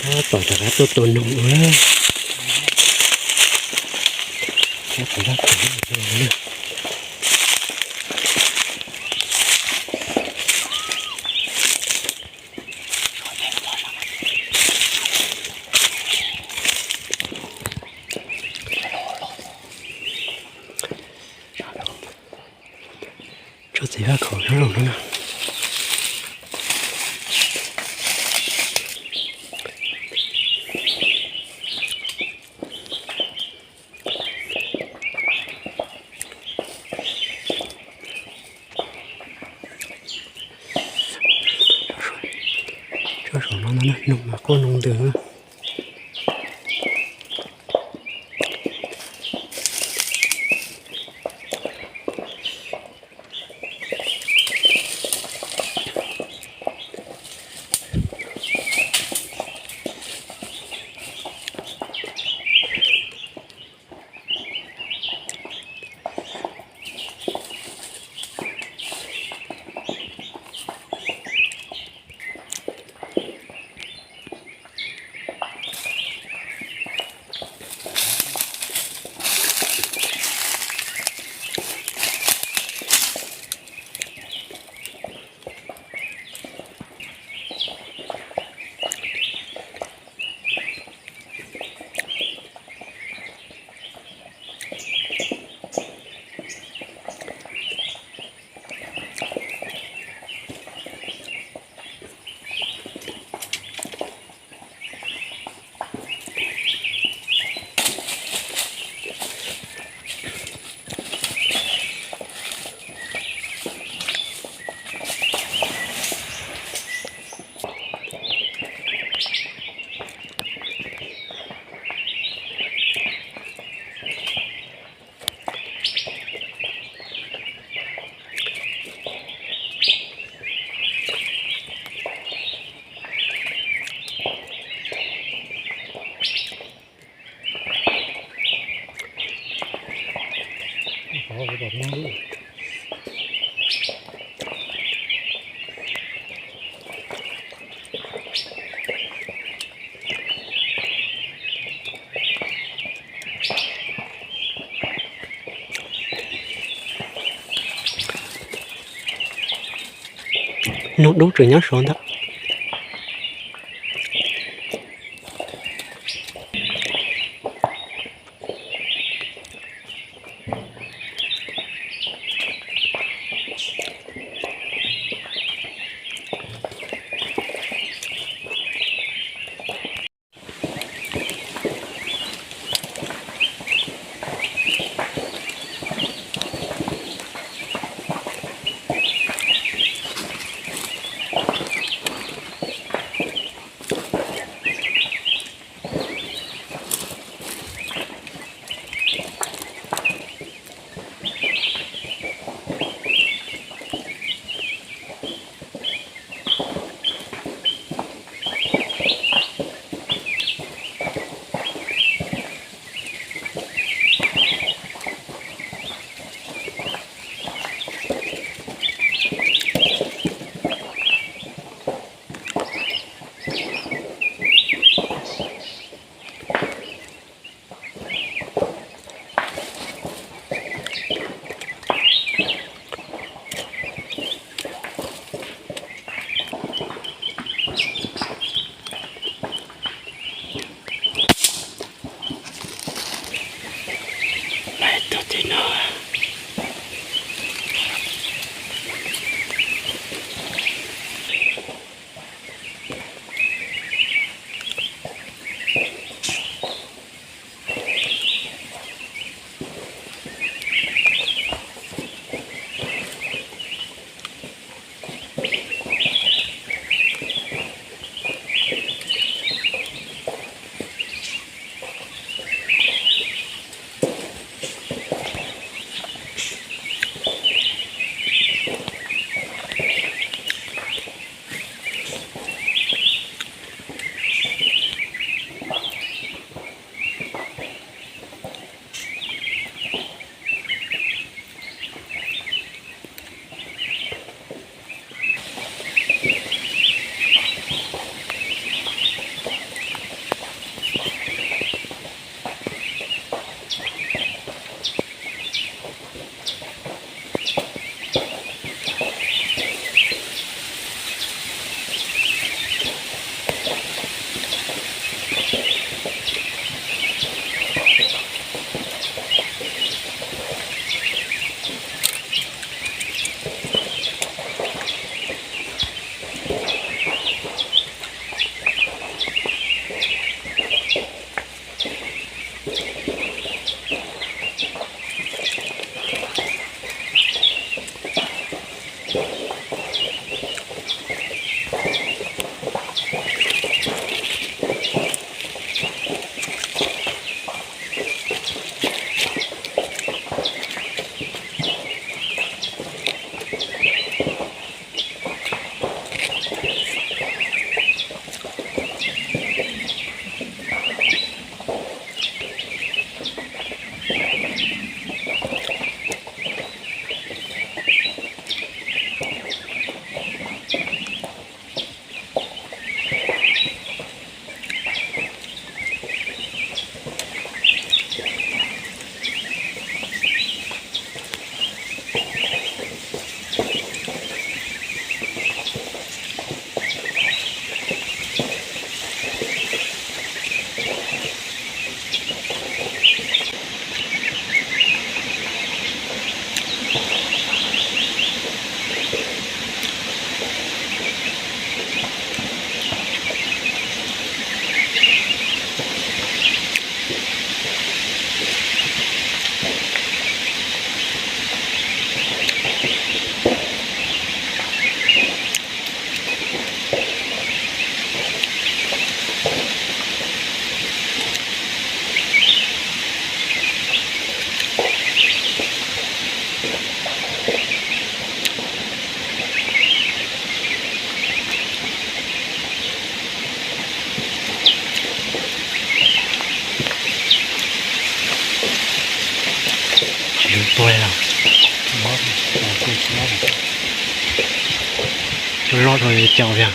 Tom rov qab tuaj tua noog ua. Tsob txiv vaj khaum no. Tsob txiv vaj khaum nyob zoo no na. Tsob saum no no, noog mas quaj noog ntws. Noog dub tseem nyob saud ntag. Rau caum thiab.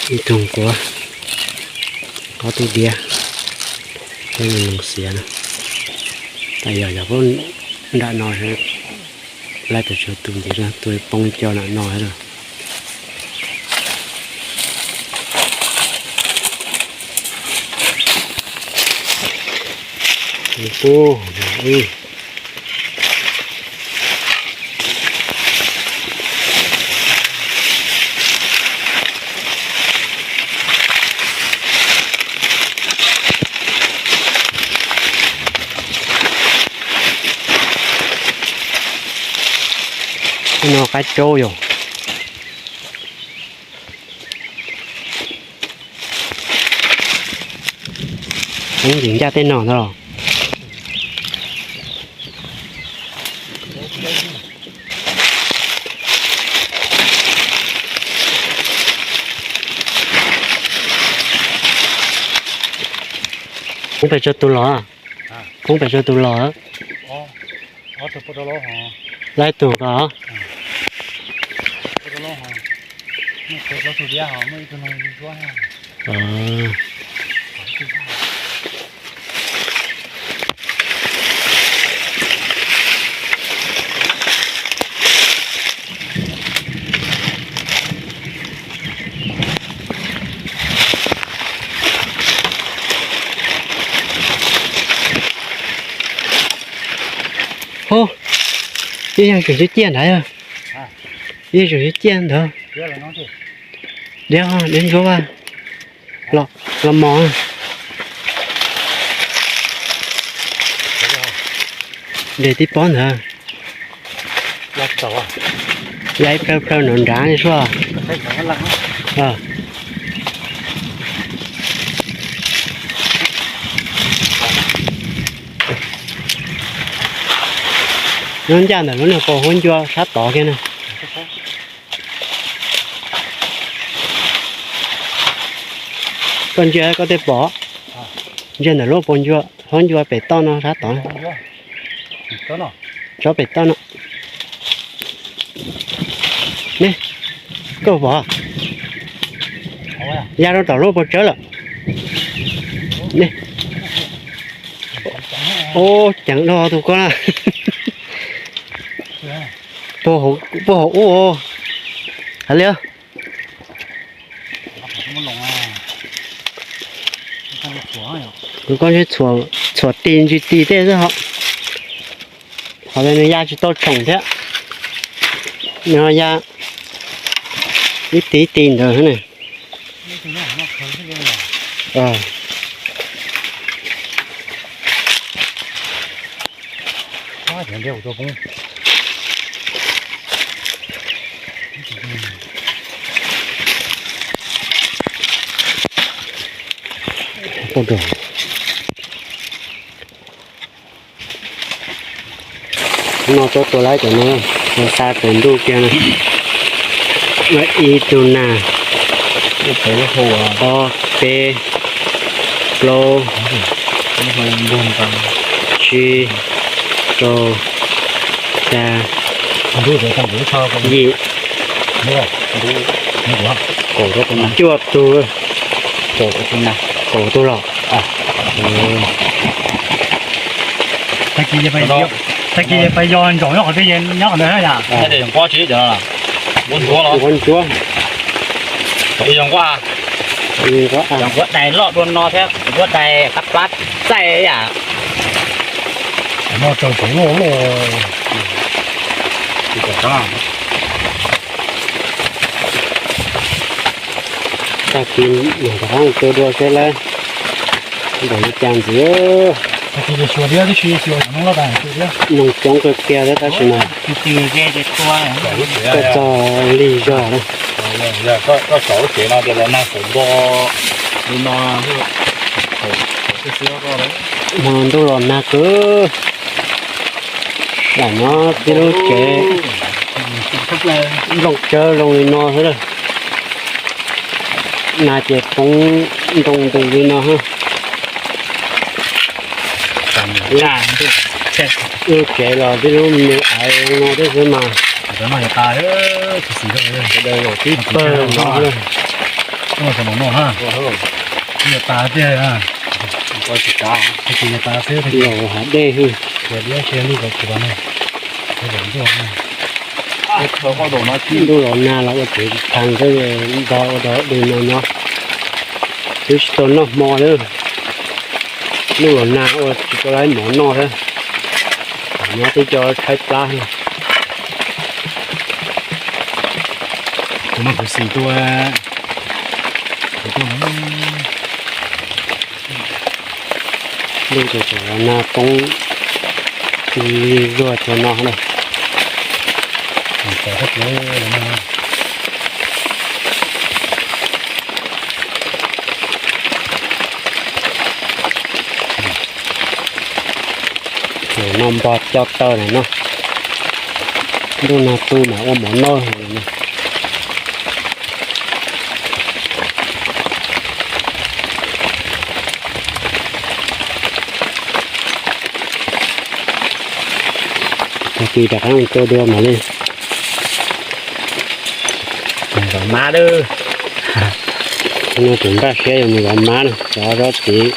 Ib tug kuav, ob tug diab, peb mus noog xiav na. Tas yog yog peb nram no, laib pes tsawg tus ntxiv, tus poob co nram no lawm. No qaib tsaub yog. Poob ncaj tej no ntag los. Poob pes tsawg tus los? Poob pes tsawg tus los? Laib tug ko. Hu, ib yam tseem ciaj ciaj ntawd. Ib yam tseem ciaj ciaj ntawd. Diav, diav ntsuab vaj. Los mos. Nres tib pob ntawd. Ya ib plhaw plhaw nrov nrad li suab. Nyob ncaj ntawm lub niag pos huab ncua sab tod kiag na. Koj ntsia koj tej pom, ntsia ntawm lub pos ncua, huab ncua pem toj no sab tod. Tsob pem toj no. Ne, koj pom, ya rau tom lub pos tsawb lawm. Ub, ceev dua tus koj na. Puag hauv ub hais li. Tus koj txhuam tis ntsis tis tej xwb ho. Qhov ntawd nws ya tsis tau tsoom thiab. Nws ya ib tis ib tis ntawd ne. No tsob tua laib cov no, xa pem ntuj kiag no. Ib tug nag, ob peb plaub tsib rau xya yim cuaj tug, kaum tug los. Tag kis pais yos ntsaum nyob qhov twg, nyob qhov ntawd yom? Nquab tsis, nquab ntsuab. Nquab dais loj dua no thiab nquab dais qab plab txaij yam. No tsaus tsaus loj loj. Tag kis mus rov qab tua dua seb lawv npaum li cas ntxiv. Noog coob kawg kiag thiab tab sis mas tuaj txog lig zog lawm. Hmo ntuj los nag kawg. Lam nyob tib lub tsev nplooj tsawb zoo li no xwb lawm. Nag ces poob ntoo ntws li no. Lub tsev los tib lub me aiv no thiab xwb mas. Pawg no. Los hav dej hwj. Ntuj los nag los ua tsev tsis tau xwb, npog ua dog ua dig no nyob. Twb tsis tau noj hmo thiab. Ntuj los nag ua tsis tau laib mov noj thiab. Nyob twb cov tshaib plab. Kuv mas kuv xis tuaj. Ntuj tseem tseem los nag poob lig zuag tsuag no na. Nim no npog co taw lawm no. Ntuj nag tu mam ua mov noj no. Tag kis rov qab mus tua dua mam li zov mab lawm. No tseem npaj siab yuav mus zov mab na, zov zov txiv.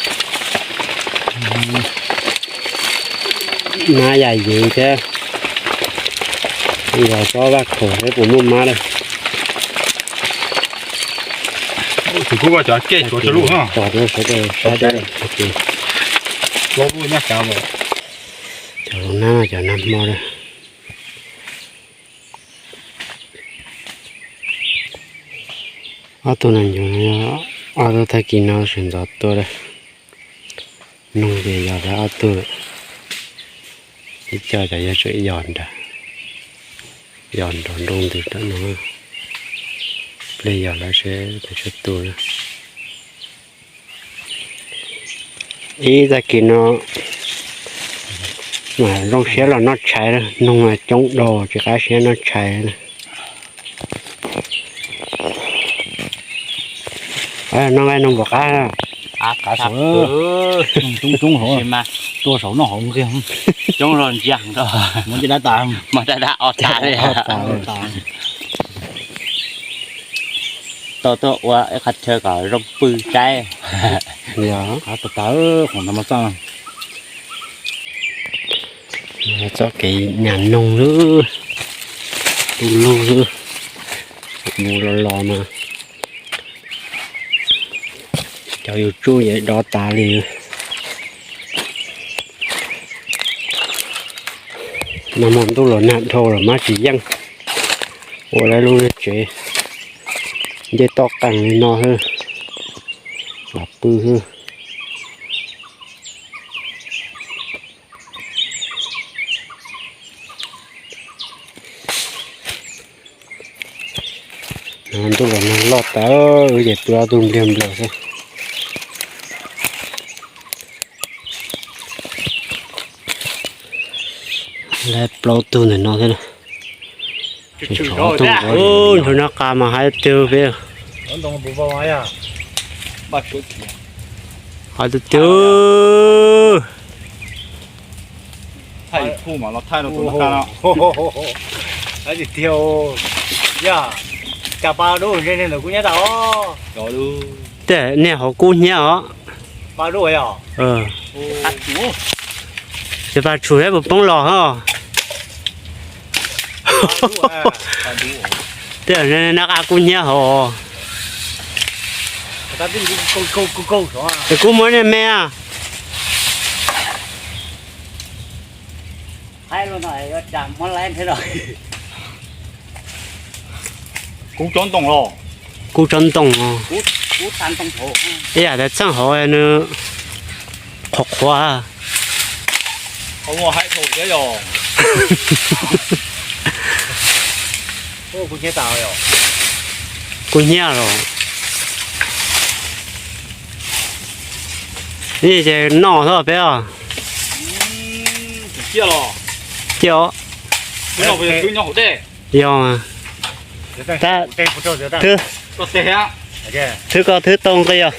Mab yam yus thiab, zov tsob vaj khaum seb puas muaj mab lawm. Tus kuj cov ceg tsuav tsawg lub no. Tog rau sawv daws saib dawb tag kis. Plaub lub nyob xyav lawm. Cov zoo nab, cov nab hmo lawm. Ob tug no, ob tug tag kis no sawv ntxov tuaj lawm. Noog ces yog lawv ob tug, ib co ces yog tseem yos nrad, yos nrov nroo ntws rau no. Pliag yog lawv seb puas tshuav tus na. Ib tag kis no mas zoo siab los noj tshais, noog coob dhau tsis qab siab noj tshais na. Noj nqaij noog puas qab? Coob coob hauv, tuaj saum noj hauv nqig, coob los ntsia, muab dab tas, muab dab tas ob tas li. Tau tuaj ua ib qho chaw kom zoo pw saib. Yog tas tas, qhov no mas txaj. Txoj kev nyas noog lub, tu lug lub, mus los los mas cov yus tsuj yeej dov tas li. Nag hmo ntuj los nag dhau los mas tsis yeej, ua lawv lub niag tsev ncej toj qees li no xwb, los pw xwb. Ntuj los nag loj tas, wb ces pw ob tug npliag nplaws xwb. Lawv plaub tug ntawm no thiab. Ntshe nab qa mas hais tiag peb. Hais tiag tiag. Tiag, niag hauv kub hnyiab os. Ces pas tshum thiab puas poob los ho. Tiag, nab qa kub hnyiab hauv. Es kub muab nej me. Kub tsob ntoo los. Kub tsob ntoo. Ib yam tas txheej hauv nws qhuav qhuav. Kub hnyiab los. Ces noj xwb peb os. Ciaj os. Yog mas. Thwb koj thwb tau nqi os.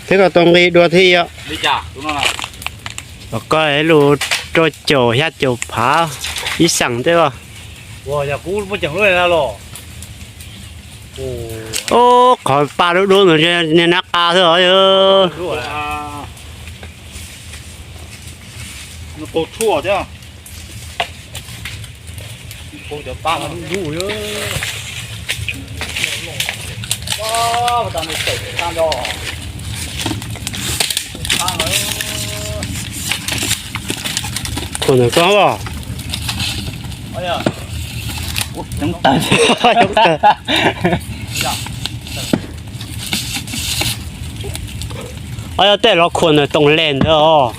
Thwb koj tau nqi dua thwb os. Koj lub rau caum xya caum phav ib xeem tej os. Ub, qhov pa dub dub ntawd niag nab qa xwb os. Khuam ntawm koj os. Ob, yog tej los khuam ntawm toom les ntawd os.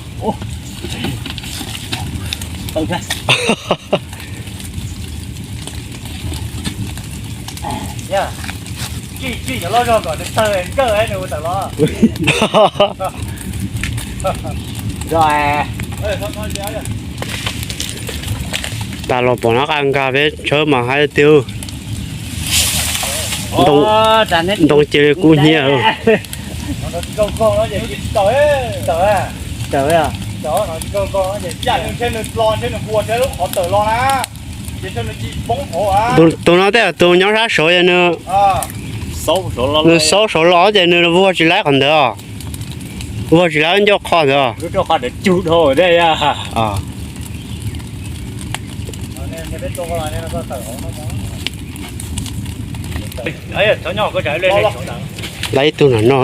Tas los pom nab qa nkag peb tshawb mas hais tiag. Ntoo cia li kub hnyiab. Tus no tej tus nyob sab saud ces nws, nws xaub saud los ces nws vuag tsis laib qhov ntawd os. Vuag tsis laib ncauj qhov ntawd. Lawv ib tug nram no.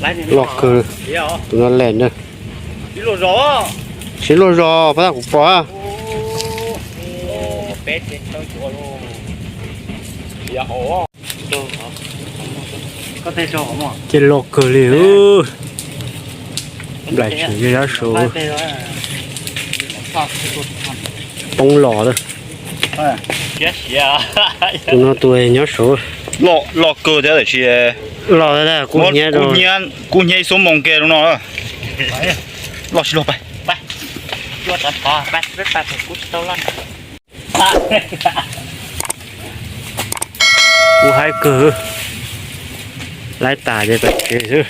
Loj kawg, tus no lem na. Tsis luaj zog, pab kuv pom. Ces loj kawg li. Nplaim tsis yog yab saud. Poob los lawm. Tus no tus nyob saud. Loj kawg thiab tiam sis los, kub hnyiab ib xuab moos kiag no. Loj tsis loj pab. Kub haib kawg, laib tas ces pais tsev xwb.